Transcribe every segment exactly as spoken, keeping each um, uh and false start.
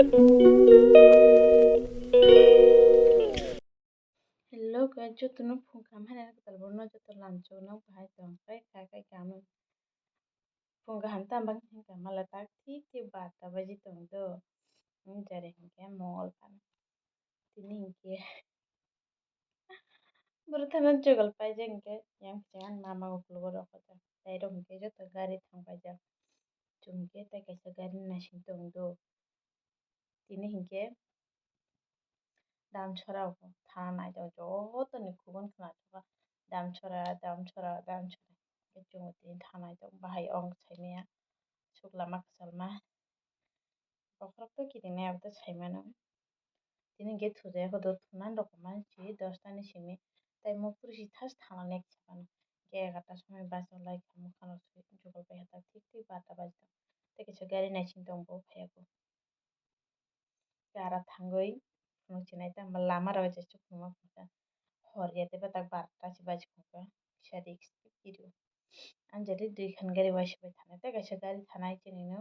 Hello guys, jotono phung kaham hai nang kwtal borokno joto lamchok nang bahai tong khe kha khe kaham. Phung kaham tamo hinkha mala tak thik thik barta baji tong do. Jare hinkhe mongol phan. Tini hinkhe borok thangna jugal paijak hinkhe yang kiching ani mama ukologo rw kha. Tei rok hinkhe joto gari thang paijak. Chwng hinkhe tei kaisa gari naising tong do. Tini hinkhe Damchara thana naithok jotoni khukun khwnathok Damchara, Damchara, Damchara. Chwng tini thana naithok bahai ong saimaya suk lama kwchalma. Bokhorok to kiting nai abo to saimano. Tini hinkhe thujaya kho do thunani rok mansi dosta ni simi tei mokpuri si thas thana nai khe sakano. Hinkhe egarta somoi bachalaikha mwkhano sui jugal paikha tak thik thik barta baji tong. Tei kaisa gari naising tong bo phaiya kho. Kara thangwi phunuk chinai tamo lama rok je chukuma kha. Hor ya tei batak barta se baji kha kisa risk kiru. Anjali dui khan gari waisa bai thanai tei kaisa gari thanai chini no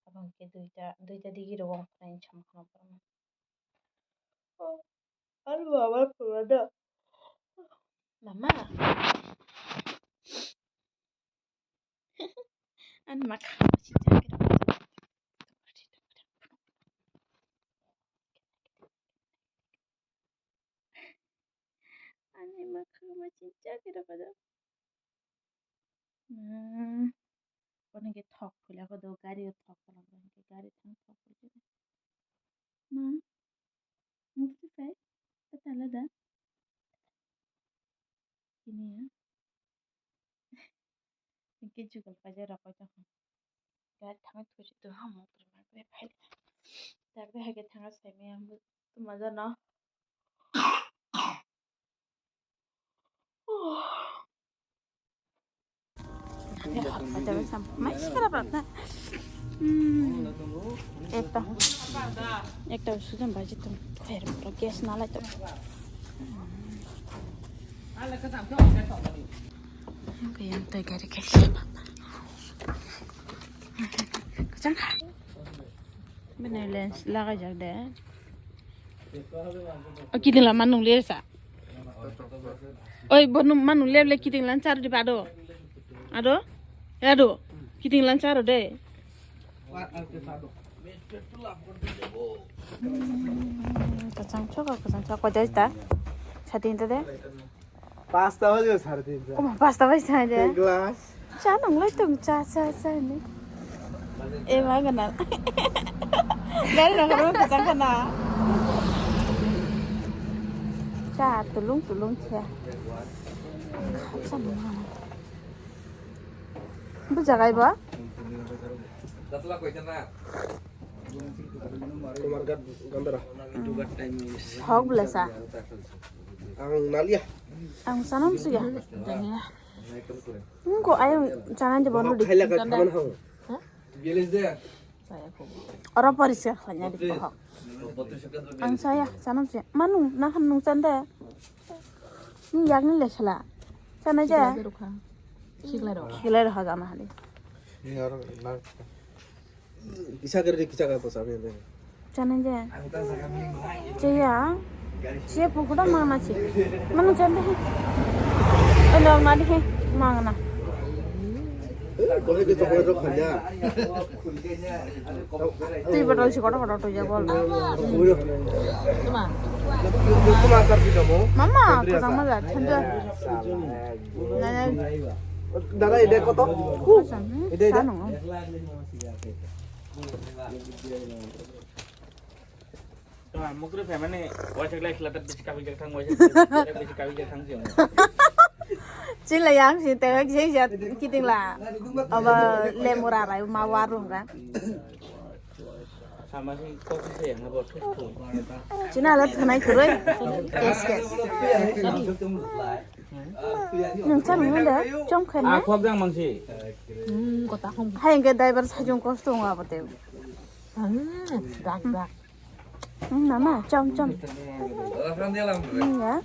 abang khe duita duita digi rok wng kha nai samkha borok. Oh, ani mama phunukma da. Mama. Ani makha. Ani makha ma chincha kira pada. Hmm. Kono ke thok phulya ko do gari o thok phulya ko ke gari thang thok phulya. Ma. Mukti pai. Patala da. Ini ya. Hinkhe jugal paijak rok koi tongkha. Gari thangwi thusi tongha mokol rok bai phai. Dak bai haikhe thangna saimaya tuma jano. Ekta, ekta sujan baji tong. Khair pura gas nalai tong. Yang tei gari khe. Kacang kha. Bini lens lagajak de. O kiting la manung le sa. Oi, bo manung le le kiting lan char di ba do. Ado? Ado? Kiting lan char de. Kacang chok, kacang chok. Koi jai ta? Satin ta de? Pasta baje sare tinta. Oma pasta baje sare. Glass. Cha nunglai tong cha cha cha ni. E ma gana. Gari rok rok kachang kana. Cha tulung tulung khe. Cha nunglai. Bu jagai ba? Tomar gat gandara. Hok bela sa. Ang nalia. Ang sanam suya. Engko ayang chana de bono di. Khaila ka thaman hang. Oro poriskar khlainya di bohok. Ang saya sanam suya. Manu nahan nung chanda. Ni yakni le sala. Chana ja. Khiklai rok. Khiklai rok jana hali. Ni oro na. Kisa kari kisa kari posa ni. Chana ja. Cheya. Che pukura mangna che. Manu chanda he. Elo mari he mangna. Boleh ke chocolate rok khanya. Twi botol si kotor kotor twi ya bol. Mama, kosong ma ja, thanda. Dada, ede koto? Ede, ede. Mukri family, waisa klai khla tak bisi kabi jak thang, waisa bisi kabi jak thang sih. Chila yang si tewek si jat kiting la. Aba lemura rai ma warung kan. Sama sih kok sih yang ngabot tuh. China la thanai kuroi. Kes kes. Nung chan nung da chom khen na. Aku abang mangsi. Hmm, kota hong. Hai engke driver sajung kosto ngabate. Hmm, dak dak. Hmm, mama, chom, chom. Hmm, ya.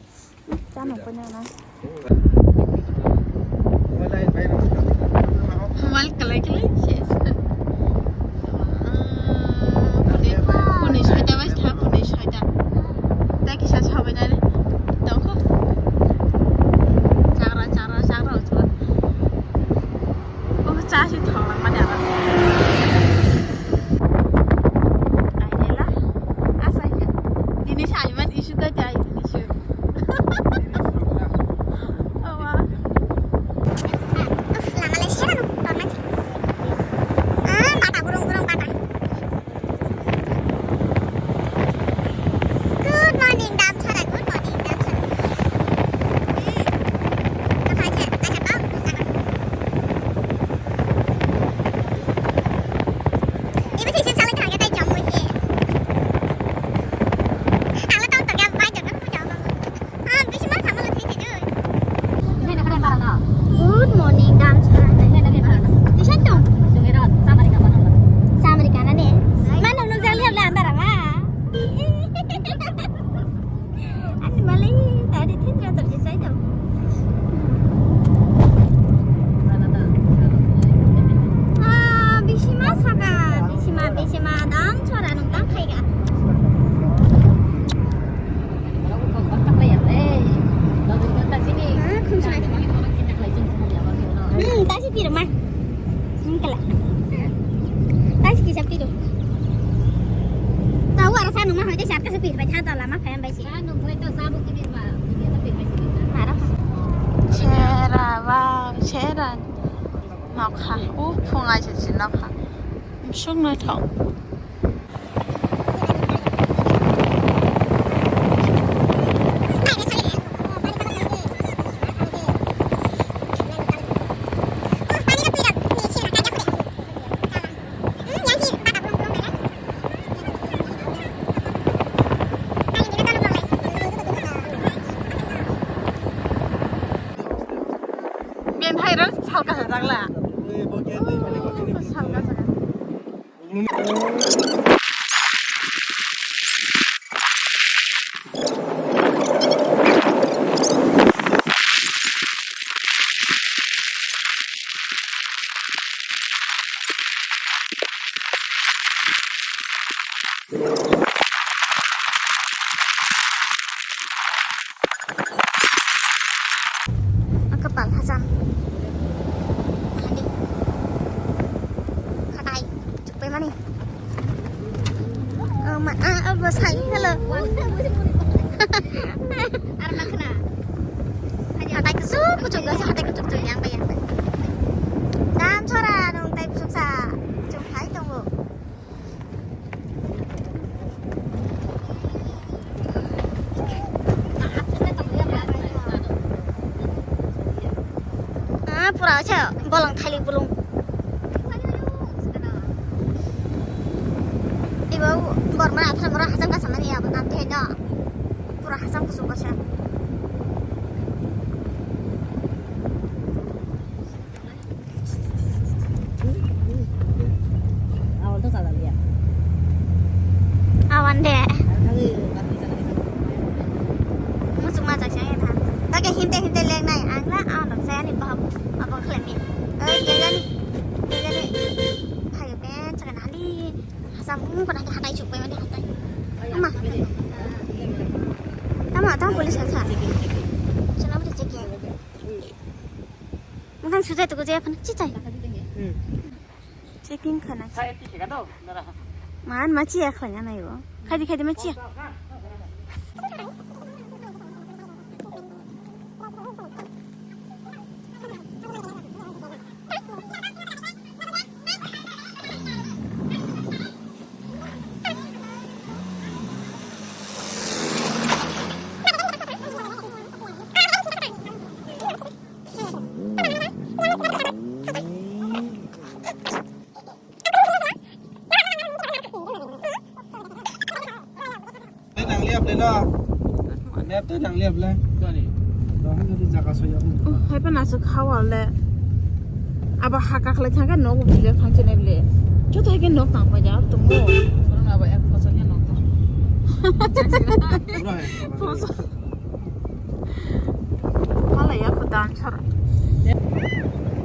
Chano punya na. Mobile kalai kalai ses. Kuni sa Ibu sih sih saling kaget aja mungkin. Kalau tahu tak apa itu kan punya apa? Ah, bisa mah sama lu sih itu. Good morning, dam. Di satu. Samari kanan ya. Mana nung jali apa antara mah? Ani malai tadi thindra terjadi saja. Ah, bisima saka, bisima, bisima dam chora nung dam khaiga. Ah, khum suna di. Hmm, tasi piro ma. Nung kala. Tasi kisa piro. Tahu arasa nung ma hoite sat kasa piro bai thang ta lama phayam bai. Chera bang, chera. Nokha. U phung aisa si nokha. Sung naithok. Bini hai rok salka sajak la. Salka sajak. Ang kapal hacham. Hadi. Hatai. Chukpai mani. Oh, ma, ah, ah, bwsai, hello. Ar ma khna. Hatai kuchuk, kuchuk, hatai kuchuk, kuchuk, yang bai, yang bai. Dam chora, nung tai kuchuk sa. Kuchuk hai tongo. Ah, pura se bolong thali bolong. Ibo borma athra mora hacham kasa mani abo nanti hai no. Pura hacham kuchuk kasa. Awan de. Muchung majak se tha. Oke, hinte hinte leng nai. Ang la awan rok saya ni baham. Abang khlemi. Oi, kejani. Kejani. Hai ben chakana ali. Hasam mung kona hatai chukpai mani hatai. Ama. Tama, tama police kasa. Chana beri cheki. Mungkin sudah tu kerja apa nak citai? Hmm. Checking khana. Man ma chiya khlai na nai bo. Khaidi khaidi ma chiya. Nang liap le no. Net to nang liap le. Dani. Dong jadi jaga soya. Oh, hai pa nasuk hawa le. Abo haka khlai thangkhe nok bile thangchene bile. Joto hai ke nok tang pa ja tongo. Abo ek bosor ke nok tang. Pura hai. Bosor. Malaya ko dam chara.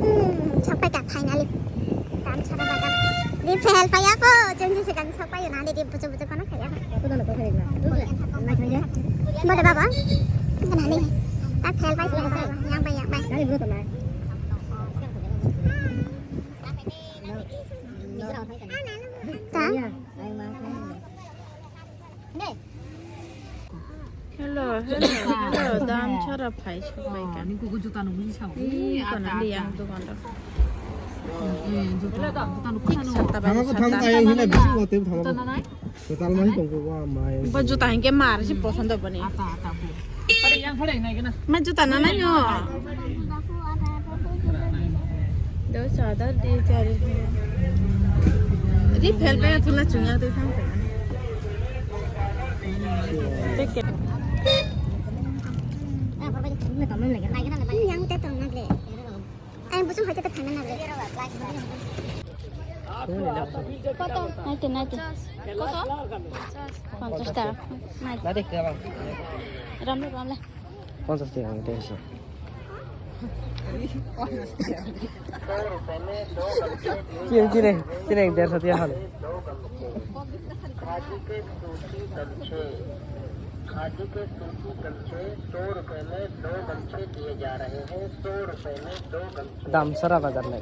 Hmm, sampai ka finally. Dam chara bagan. Di phel paya ko, chengsi sekan sampai na di bucu bucu kono kaya. Bada baba. Kana ni. Tak phel pai phel pai. Yang pai yang pai. Ta? Hello, hello, hello, dam chara phai sok bai ka. Ni kuku juta nunggu ni sao. Ih, kana liang tu kondo. Eh, juta, juta nunggu sano. Sata bai, sata. Thangma ko thangma yang hina bisi ngote thangma. Juta nanai? Juta mai tongko wa mai. Ba juta hingke mar si posondo bani. Ata, ata, bu. Ma juta nanai no. Dos, ada di cari. Ni phel pe thula chunga twi thang pe. Pek ke. Yang te tong na le. Ang busung hoite ta thang na le. Koto? Naite, naite. Koto? Ponchash taka. Naite. Ramle, ramle. Ponchash taka ang tei se. Chini, chini, chini, dersa tiya hale. Khadi के सूती गमछे, खादी के सूती गमछे सौ रुपए में दो गमछे दिए जा रहे हैं, सौ रुपए में दो गमछे। Dam sara bazar lai.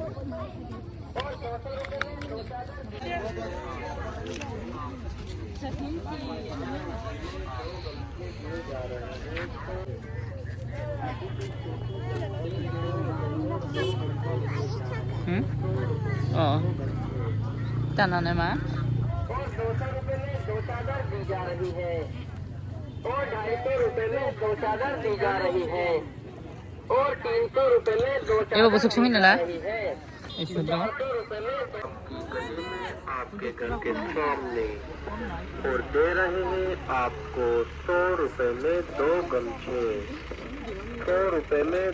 Hmm? Oh. Tana ne ma? और दो सौ रुपए में दो चादर दी जा रही है। और ढाई सौ रुपए में दो चादर दी जा रही है। और तीन सौ रुपए में दो चादर दी जा रही है। Isu dong. आपके घर के सामने और दे रहे हैं आपको सौ रुपए में दो गमछे, सौ रुपए में।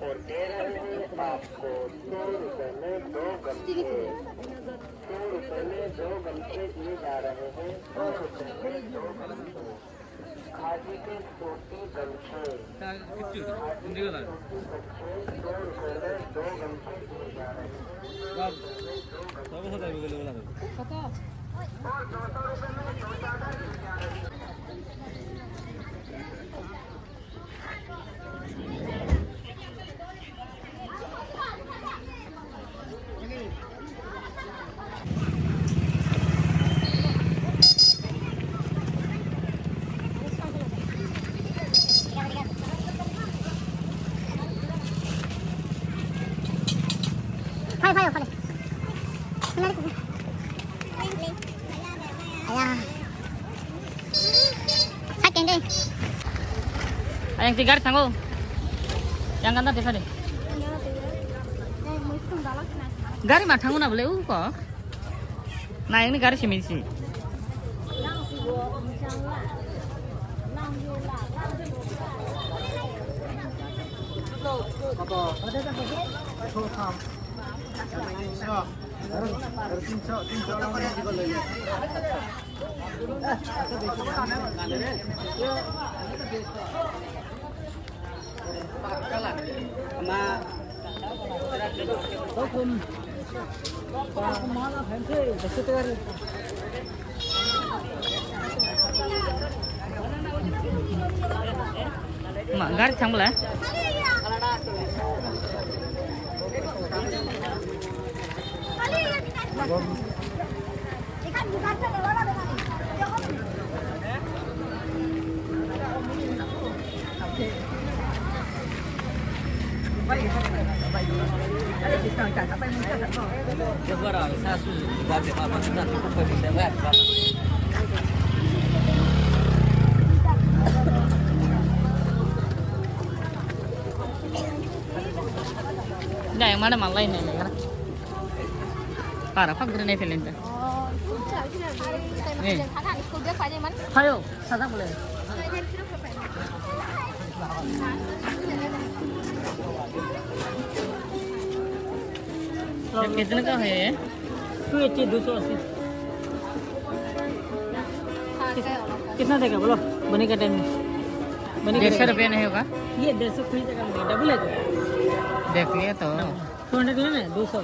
और दे रहे हैं आपको सौ रुपए में दो गमछे, सौ रुपए में दो गमछे दिए जा रहे हैं, सौ रुपए में दो गमछे। खादी के सूती गमछे, खादी के सूती गमछे, सौ रुपए में दो गमछे दिए जा रहे हैं। Hai, hai, hai. Aya. Sakeng deh. Ayang ti gari thango. Yang ganda desa deh. Gari ma thango na bole u ko. Na yang ni gari simi si. Ma, gari thang bwla. Dai, mana malai ne, ne, para pak gure ne pelen ta. Eh. Hayo, sada bole. ये कितने का है ये? To eighty, दो सौ अस्सी। कितना देगा बोलो? बनी का टाइम में। बनी का डेढ़ सौ टाइम में। रुपया नहीं होगा? ये डेढ़ सौ कोई जगह नहीं, डबल है तो। देख लिया तो। टू हंड्रेड है ना, दो सौ।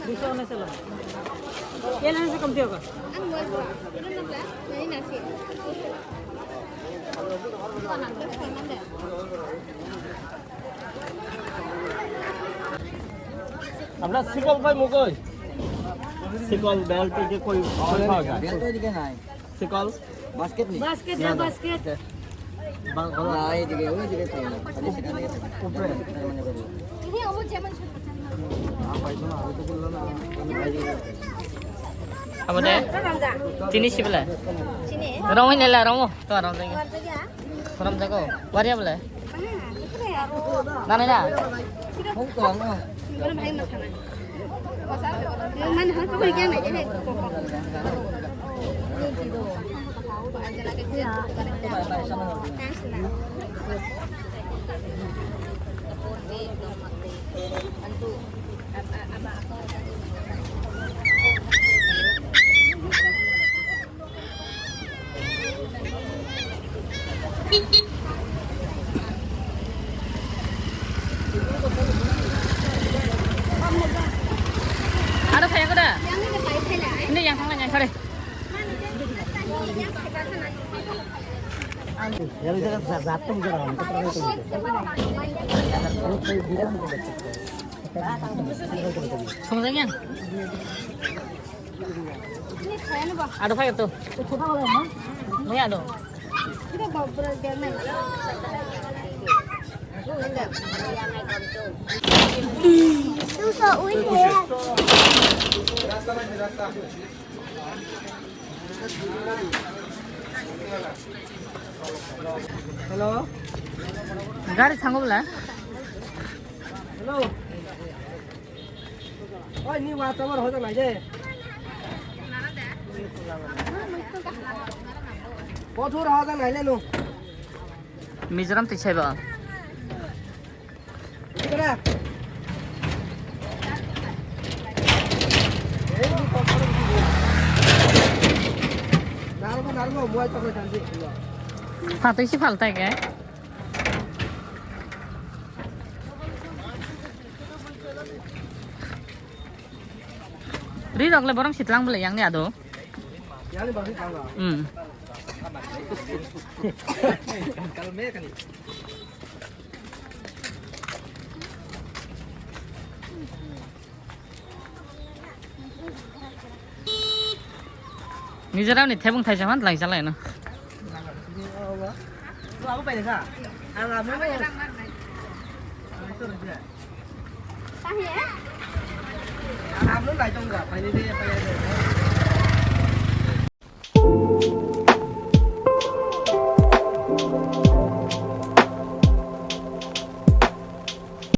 दो सौ होने चलो। ये लेने से कम नहीं होगा। Abra sikol pai mukoi. Sickle belt के कोई, कोई भाव है? बेल्ट तो दिखे ना है। सिकल? बास्केट नहीं। बास्केट है, बास्केट। बांग-, ना, ये दिखे, वो दिखे थे। खाली सिकल दिखे थे। ऊपर। ये वो जेमन Abo de? Chini sibla? Chini. Romo nela, romo. To romo jago. Romo jago. Waria bole? Nana na? Aro phai da? Ini yang sana yang kare. Song yang. Ado phai to. Mai ado. Hello. Gari thango bla. Hello. Oi, ni wa chamar hoja nai de. Kothur hoja nai le nu. Mizoram twi saiba. Ikra. Ei, ni kothur. Narbo, narbo, muai tokle tandi. Phatwi si phaltai ke. Ri rok le borong sitlang bole yang ni ado. Yang ni bangsi tangla. Hmm. Kal me kani. Mizoram ni thebung thaisa phan laisa lai no.